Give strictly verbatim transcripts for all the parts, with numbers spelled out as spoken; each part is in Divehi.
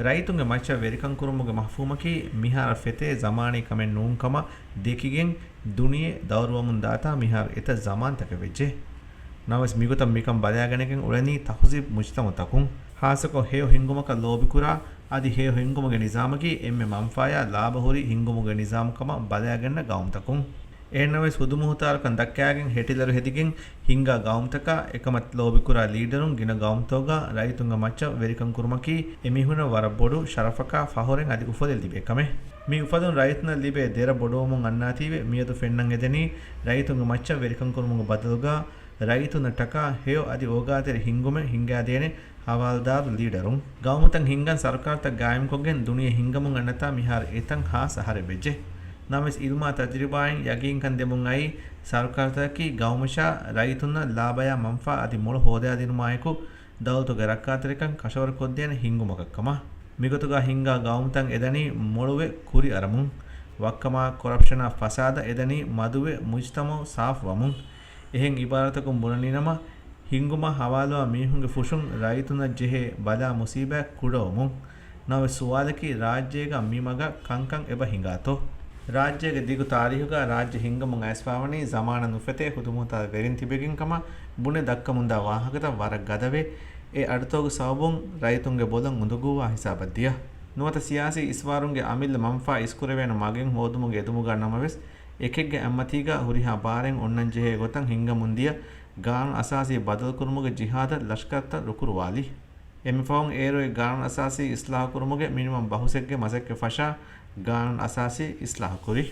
ރައްޔިތުންގެ މައްޗަށް ވެރިކަން ކުރުމުގެ މަފްހޫމަކީ މިހާރަށް ފެތޭ ޒަމާނީ ކަމެއް ނޫން ކަމަށް ދެކިގެން ދުނިޔެ ދައުރުވަމުން ދާތާ މިހާރު އެތައް ޒަމާންތަކެއް ވެއްޖެ. ނަމަވެސް މިގޮތަށް މިކަން ބަލާގަނެގެން އުޅެނީ ތަހުޒީބު މުޖްތަމަޢުތަކުން. ހާއްސަކޮށް ހެޔޮ ހިންގުމަކަށް ލޯބިކުރާ، އަދި ހެޔޮ ހިންގުމުގެ ނިޒާމަކީ އެންމެ މަންފާޔާ ލާބަހުރި ހިންގުމުގެ ނިޒާމު ކަމަށް ބަލާގަންނަ ގައުމުތަކުން. އެހެންނަމަވެސް ހުދުމުހުތާރުކަން ދައްކާގެން ހެޓިލަރު ހެދިގެން ހިންގާ ގައުމުތަކާ އެކަމަށް ލޯބިކުރާ ލީޑަރުން ގިނަ ގައުމުތަކުގަ ރައްޔިތުންގެ މައްޗަށް ވެރިކަން ކުރުމަކީ އެމީހުނަށް ވަރަށް ބޮޑު ޝަރަފަކާ ފަހުރެއް އަދި އުފަލެއް ލިބޭ ކަމެއް. މި އުފަލުން ރައްޔިތުންނަށް ލިބޭ ދެރަ ބޮޑުވަމުން އަންނާތީވެ މިއަދު ފެންނަން އެދެނީ ރައްޔިތުންގެ މައްޗަށް ވެރިކަން ކުރުމުގެ ބަދަލުގަ ރައްޔިތުންނަށްޓަކާ ހެޔޮ އަދި އޯގާތެރި ހިންގުމެއް ހިންގާދޭނެ ހަވާލުދާރު ލީޑަރުން. ގައުމުތައް ހިންގަން ސަރުކާރުތައް ގާއިމްކޮށްގެން ދުނިޔެ ހިންގަމުން އަންނަތާ މިހާރު އެތަން ހާސް އަހަރެއް ވެއްޖެ. ނަމަވެސް އިލްމާ ތަޖުރިބާއިން ޔަގީންކަން ދެމުން އައީ ސަރުކާރުތަކަކީ ގައުމަށާ ރައްޔިތުންނަށް ލާބަޔާ މަންފާ އަދި މޮޅު ހޯދައިދިނުމާއެކު ދައުލަތުގެ ރައްކާތެރިކަން ކަށަވަރުކޮށްދޭނެ ހިންގުމަކަށް ކަމަށް. މިގޮތުގަ ހިންގާ ގައުމުތައް އެދަނީ މޮޅުވެ ކުރިއަރަމުން. ވައްކަމާ ކޮރަޕްޝަނާ ފަސާދަ އެދަނީ މަދުވެ މުޖްތަމަޢު ސާފުވަމުން. އެހެން އިބާރަތަކުން ބުނަނީނަމަ، ހިންގުމަށް ހަވާލުވާ މީހުންގެ ފުށުން ރައްޔިތުންނަށް ޖެހޭ ބަލާ މުސީބާތް ކުޑަވަމުން. ނަމަވެސް ސުވާލަކީ ރާއްޖޭގަ މި މަގަށް ކަންކަން އެބަ ހިނގާތޯ؟ ރާއްޖޭގެ ދިގު ތާރީހުގަ ރާއްޖެ ހިންގަމުން އައިސްފާވަނީ ޒަމާނަށް ނުފެތޭ ހުދުމުހުތާރު ވެރިން ތިބެގެން ކަމަށް ބުނެ ދައްކަމުންދާ ވާހަކަތައް ވަރަށް ގަދަވޭ. އެ އަޑުތަކުގެ ސަބަބުން ރައްޔިތުންގެ ބޮލަށް އުނދަގޫވާ ހިސާބަށް ދިޔަ. ނުވަތަ ސިޔާސީ އިސްވާރުންގެ އަމިއްލަ މަންފާ އިސްކުރެވޭނެ މަގެއް ހޯދުމުގެ އެދުމުގަ ނަމަވެސް، އެކެއްގެ އަތްމަތީގަ ހުރިހާ ބާރެއް އޮންނަންޖެހޭ ގޮތަށް ހިންގަމުންދިޔަ ގާނޫނު އަސާސީ ބަދަލުކުރުމުގެ ޖިހާދަށް ލަޝްކަރުތައް ރުކުރުވާލި. އެންމެ ފަހުން އޭރު އެ ގާނޫނު އަސާސީ އިސްލާހުކުރުމުގެ މިނިވަން ބަހުސެއްގެ މަސައްކަތް ފަށާ ގާނޫނު އަސާސީ އިސްލާހުކުރި.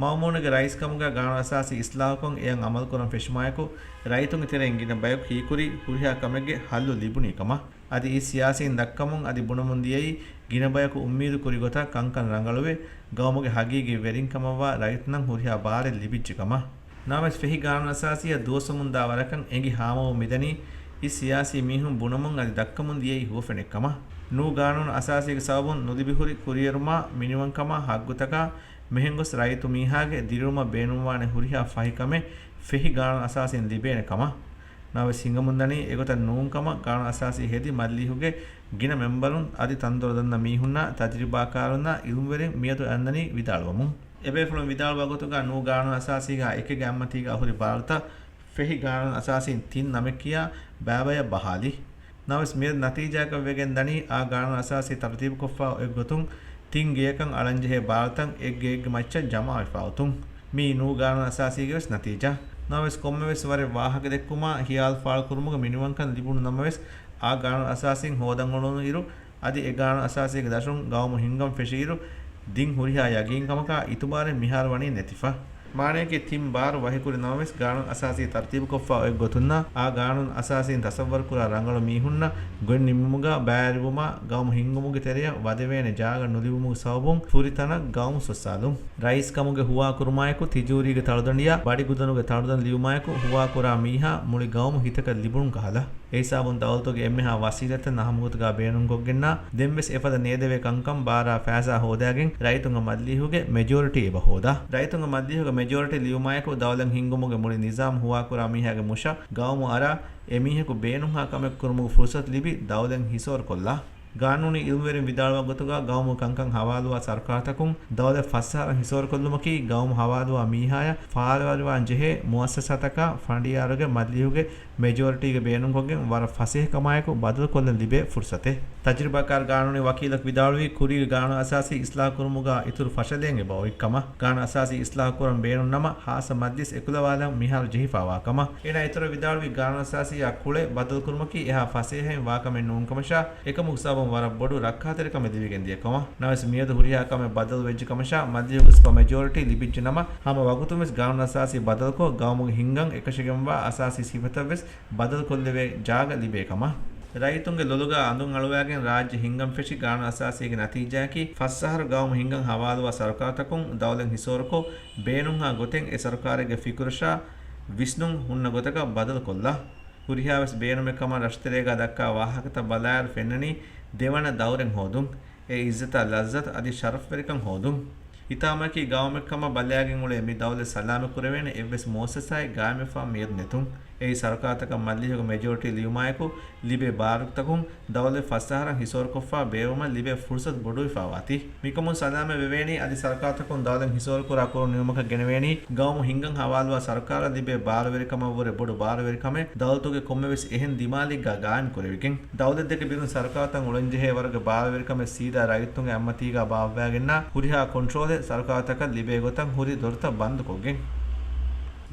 މައުމޫނުގެ ރައީސްކަމުގަ ގާނޫނު އަސާސީ އިސްލާހުކޮށް އެއަށް އަމަލުކުރަން ފެށުމާއެކު، ރައްޔިތުންގެ ތެރެއިން ގިނަ ބަޔަކު ހީކުރީ ހުރިހާ ކަމެއްގެ ހައްލު ލިބުނީ ކަމަށް. އަދި އިސް ސިޔާސީން ދައްކަމުން އަދި ބުނަމުން ދިޔައީ، ގިނަ ބަޔަކު އުއްމީދު ކުރި ގޮތަށް ކަންކަން ރަނގަޅުވެ، ގައުމުގެ ހަގީގީ ވެރިން ކަމަށްވާ ރައްޔިތުންނަށް ހުރިހާ ބާރެއް ލިބިއްޖެ ކަމަށް. ނަމަވެސް ފެހި ގާނޫނު އަސާސީއަށް ދުވަސްވަމުންދާ ވަރަކަށް އެނގި ހާމަވަމުން މިދަނީ، އިސް ސިޔާސީ މީހުން ބުނަމުން އަދި ދައްކަމުން ދިޔައީ ހުވަފެނެއް ކަމަށް. ނޫ ގާނޫނު އަސާސީގެ ސަބަބުން ނުލިބި ހުރި ކުރިއެރުމާ، މިނިވަންކަމާ، ހައްގުތަކާ މެހެންގޮސް ރައްޔިތު މީހާގެ ދިރިއުޅުމަށް ބޭނުންވާނެ ހުރިހާ ފަހި ކަމެއް ފެހި ގާނޫނު އަސާސީން ލިބޭނެ ކަމަށް. ނަމަވެސް ހިނގަމުންދަނީ އެގޮތަށް ނޫން ކަމަށް. ގާނޫނު އަސާސީ ހެދި މަޖިލީހުގެ ގިނަ މެމްބަރުން އަދި ތަންދޮރު ދަންނަ މީހުންނާ ތަޖުރިބާކާރުންނާ އިލްމުވެރިން މިއަދު އަންނަނީ ވިދާޅުވަމުން. އެބޭފުޅުން ވިދާޅުވާ ގޮތުގަ ނޫ ގާނޫނު އަސާސީގަ އެކެއްގެ އަތްމަތީގަ ހުރި ބާރުތައް ފެހި ގާނޫނު އަސާސީން ތިން ނަމެއް ކިޔާ ބައިބަޔަށް ބަހާލި. ނަމަވެސް މިއަދު ނަތީޖާއަކަށް ވެގެން ދަނީ، އާ ގާނޫނު އަސާސީ ތަރުތީބުކޮށްފަ އޮތް ގޮތުން ތިން ގެޔަކަށް އަޅަންޖެހޭ ބާރުތައް އެއްގެއެއްގެ މައްޗަށް ޖަމާވެފަ އޮތުން. މީ ނޫ ގާނޫނު އަސާސީގެ ވެސް ނަތީޖާ. ނަމަވެސް ކޮންމެވެސް ވަރެއް ވާހަކަ ދެއްކުމާ، ހިޔާލު ފާޅުކުރުމުގެ މިނިވަންކަން ލިބުނު ނަމަވެސް، އާ ގާނޫނު އަސާސީން ހޯދަން އުޅުނު އިރު، އަދި އެ ގާނޫނު އަސާސީގެ ދަށުން ގައުމު ހިންގަން ފެށިއިރު، ދިން ހުރިހާ ޔަގީންކަމަކާ އިތުބާރެއް މިހާރު ވަނީ ނެތިފަ. މާނަޔަކީ ތިން ބާރު ވަހިކުރި ނަމަވެސް، ގާނޫނު އަސާސީ ތަރުތީބުކޮށްފަ އޮތް ގޮތުންނާ، އާ ގާނޫނު އަސާސީން ތަސައްވަރުކުރާ ރަނގަޅު މީހުންނަށް ގޮތް ނިންމުމުގަ ބައިވެރިވުމާ، ގައުމު ހިންގުމުގެ ތެރެއަށް ވަދެވޭނެ ޖާގަ ނުލިބުމުގެ ސަބަބުން ފުރިތަނަށް ގައުމު ސޮއްސާލުން. ރައީސް ކަމުގެ ހުވާ ކުރުމާއެކު، ތިޖޫރީގެ ތަޅުދަނޑިއާ ބަޑިގުދަނުގެ ތަޅުދަނޑި ލިބުމާއެކު، ހުވާކުރާ މީހާ މުޅި ގައުމު ހިތަކަށް ލިބުނު ކަހަލަ. އެހިސާބުން ދައުލަތުގެ އެންމެހާ ވަސީލަތްތައް ނަހަމަގޮތުގަ ބޭނުންކޮށްގެންނާ، ދެންވެސް އެފަދަ ނޭދެވޭ ކަންކަން ބާރާ ފައިސާ ހޯދާގެން ރައްޔިތުންގެ މަޖިލީހުގެ މެޖޯރިޓީ އެބަ ހޯދާ. ރައްޔިތުންގެ މަޖިލީހުގެ މެޖޯރިޓީ ލިބުމާއެކު، ދައުލަތް ހިންގުމުގެ މުޅި ނިޒާމް ހުވާކުރާ މީހާގެ މުށަށް ގައުމު އަރާ، އެމީހަކު ބޭނުންހާ ކަމެއް ކުރުމުގެ ފުރުސަތު ލިބި، ދައުލަތް ހިސޯރުކޮށްލާ. ގާނޫނީ އިލްމުވެރިން ވިދާޅުވާ ގޮތުގަ، ގައުމު ކަންކަން ހަވާލުވާ ސަރުކާރުތަކުން ދައުލަތް ފަސް އަހަރަށް ހިސޯރުކޮށްލުމަކީ، ގައުމު ހަވާލުވާ މީހާޔަށް ފާޅުވެރިވާން ޖެހޭ މުއައްސަސާތަކާ ފަނޑިޔާރުގެ މަޖިލީހުގެ މެޖޯރިޓީގެ ބޭނުންކޮށްގެން ވަރަށް ފަސޭހަކަމާއެކު ބަދަލުކޮށްލަން ލިބޭ ފުރުސަތެއް. ތަޖުރިބާކާރު ގާނޫނީ ވަކީލަކު ވިދާޅުވީ، ކުރީގެ ގާނޫނު އަސާސީ އިސްލާހު ކުރުމުގަ އިތުރު ފަށަލައެއް އެބަ އޮތްކަމަށް. ގާނޫނު އަސާސީ އިސްލާހު ކުރަން ބޭނުން ނަމަ، ހާއްސަ މަޖްލިސް އެކުލަވާލަން މިހާރު ޖެހިފާވާ ކަމަށް. އޭނާ އިތުރަށް ވިދާޅުވީ، ގާނޫނު އަސާސީއާ ކުޅެ ބަދަލުކުރުމަކީ އެހާ ފަސޭހައިން ވާކަމެއް ނޫންކަމަށާ، އެކަމުގެ ސަބަބުން ވަރަށް ބޮޑު ރައްކާތެރިކަމެއް ލިބިގެންދިޔަ ކަމަށް. ނަމަވެސް މިއަދު ހުރިހާ ކަމެއް ބަދަލު ވެއްޖެ ކަމަށާ، މަޖިލީހުގެ ސުޕަ މެޖޯރިޓީ ލިބިއްޖެ ނަމަ، ހަމަ ވަގުތުން ވެސް ގާނޫނު އަސާސީ ބަދަލުކޮށް، ގައުމުގެ ހިންގަން އެކަށިގެންވާ އަސާސީ ސިފަތައް ވެސް ބަދަލުކޮށްލެވޭ ޖާގަ ލިބޭ ކަމަށް. ރައްޔިތުންގެ ލޮލުގަ އަނދުން އަޅުވާގެން ރާއްޖެ ހިންގަން ފެށި ގާނޫނު އަސާސީގެ ނަތީޖާއަކީ، ފަސް އަހަރު ގައުމު ހިންގަން ހަވާލުވާ ސަރުކާރުތަކުން ދައުލަތް ހިސޯރުކޮށް، ބޭނުންހާ ގޮތެއް އެ ސަރުކާރެއްގެ ފިކުރަށާ ވިސްނުން ހުންނަ ގޮތަކަށް ބަދަލުކޮށްލާ. ހުރިހާވެސް ބޭނުމެއް ކަމަށް ރަށުތެރޭގަ ދައްކާ ވާހަކަތައް ބަލާއިރު ފެންނަނީ ދެވަނަ ދައުރެއް ހޯދުން. އެ އިއްޒަތާ ލައްޒަތު އަދި ޝަރަފްވެރިކަން ހޯދުން. ހިތާމައަކީ ގައުމެއް ކަމަށް ބަލާގެން އުޅޭ މި ދައުލަތް ސަލާމަތް ކުރެވޭނެ އެއްވެސް މުއައްސަސާއެއް ގާއިމްވެފާ މިއަދު ނެތުން. އެއީ ސަރުކާރުތަކަށް މަޖިލީހުގެ މެޖޯރިޓީ ލިޔުމާއެކު ލިބޭ ބާރުތަކުން ދައުލަތް ފަސް އަހަރަށް ހިސޯރުކޮށްފަ ބޭއްވުމަށް ލިބޭ ފުރުސަތު ބޮޑުވެފަ ވާތީ. މިކަމުން ސަލާމަތް ވެވޭނީ އަދި ސަރުކާރުތަކުން ދައުލަތް ހިސޯރުކުރާ ކުރުން ނިމުމަކަށް ގެނެވޭނީ ގައުމު ހިންގަން ހަވާލުވާ ސަރުކާރަށް ލިބޭ ބާރުވެރިކަމަށްވުރެ ބޮޑު ބާރުވެރިކަމެއް ދައުލަތުގެ ކޮންމެވެސް އެހެން ދިމާލެއްގަ ގާއިމް ކުރެވިގެން. ދައުލަތްދެކެ ބިރުން ސަރުކާރުތައް އުޅެންޖެހޭ ވަރުގެ ބާރުވެރިކަމެއް ސީދާ ރައްޔިތުންގެ އަތްމަތީގަ ބާއްވާގެންނާ ހުރިހާ ކޮންޓްރޯލެއް ސަރުކާރުތަކަށް ލިބޭ ގޮތަށް ހުރި ދޮރުތައް ބަންދުކޮށްގެން.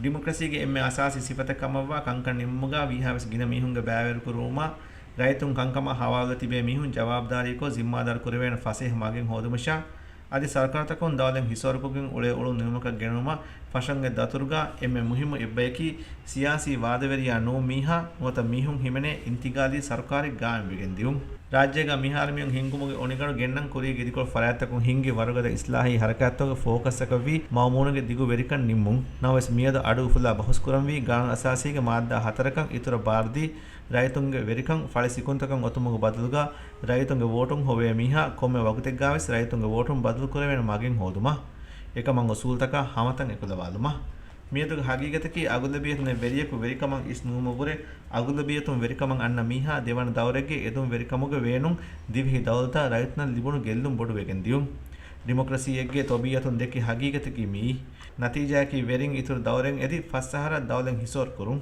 ޑިމޮކްރަސީގެ އެންމެ އަސާސީ ސިފަތައް ކަމަށްވާ ކަންކަން ނިންމުމުގަ ވީހާވެސް ގިނަ މީހުންގެ ބައިވެރިކުރުވުމާ ރައްޔިތުން ކަންކަމަށް ހަވާލުވެ ތިބޭ މީހުން ޖަވާބުދާރީކޮށް ޒިންމާދާރު ކުރެވޭނެ ފަސޭހަ މަގެއް ހޯދުމަށާ އަދި ސަރުކާރުތަކުން ދައުލަތް ހިސޯރުކޮށްގެން އުޅޭ އުޅުން ނިމުމަކަށް ގެނުމަށް ފަށަންގެ ދަތުރުގަ އެންމެ މުހިއްމު އެއްބަޔަކީ ސިޔާސީ ވާދަވެރިޔާ ނޫން މީހާ ނުވަތަ މީހުން ހިމެނޭ އިންތިގާލީ ސަރުކާރެއް ގާއިމްވެގެން ދިއުން. ރާއްޖޭގަ މިހާރު މިއޮން ހިންގުމުގެ އޮނިގަނޑު ގެންނަން ކުރީ ގިރިކޮޅު ފަރާތްތަކުން ހިންގި ވަރުގަދަ އިސްލާހީ ހަރަކާތްތަކުގެ ފޯކަސްއަކަށްވީ މައުމޫނުގެ ދިގު ވެރިކަން ނިންމުން. ނަމަވެސް މިއަދު އަޑު އުފުލާ ބަހުސްކުރަންވީ ގާނޫނު އަސާސީގެ މާއްދާ ހަތަރަކަށް އިތުރަށް ބާރުދީ ރައްޔިތުންގެ ވެރިކަން ފަޅި ސިކުންތަކަށް އޮތުމުގެ ބަދަލުގަ ރައްޔިތުންގެ ވޯޓުން ހޮވޭ މީހާ ކޮންމެ ވަގުތެއްގާވެސް ރައްޔިތުންގެ ވޯޓުން ބަދަލުކުރެވޭނެ މަގެއް ހޯދުމަށް. އެކަމަށް އުސޫލުތަކާ ހަމަތައް އެކުލަވާލުމަށް. މިއަދުގެ ހަގީގަތަކީ އަޣުލަބިއްޔަތުންނެއް ވެރިޔަކު ވެރިކަމަށް އިސް ނުވުމަށްވުރެ އަޣުލަބިއްޔަތުން ވެރިކަމަށް އަންނަ މީހާ ދެވަނަ ދައުރެއްގެ އެދުން ވެރިކަމުގެ ވޭނުން ދިވެހި ދައުލަތަށް ރައްޔިތުންނަށް ލިބުނު ގެއްލުން ބޮޑުވެގެން ދިއުން. ޑިމޮކްރަސީއެއްގެ ޠަބީޢަތުން ދެކި ހަގީގަތަކީ މިއީ. ނަތީޖާއަކީ ވެރިން އިތުރު ދައުރެއް އެދި ފަސް އަހަރަށް ދައުލަތް ހިސޯރުކުރުން.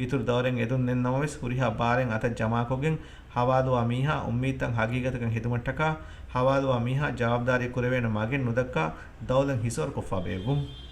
އިތުރު ދައުރެއް އެދުން ނެތް ނަމަވެސް ހުރިހާ ބާރެއް އަތަށް ޖަމާކޮށްގެން ހަވާލުވާ މީހާ އުއްމީދުތައް ހަގީގަތަކަށް ހެދުމަށްޓަކާ ހަވާލުވާ މީހާ ޖަވާބުދާރީ ކުރެވޭނެ މަގެއް ނުދައްކާ ދައުލަތް ހިސޯރުކޮށްފަ ބޭއްވުން.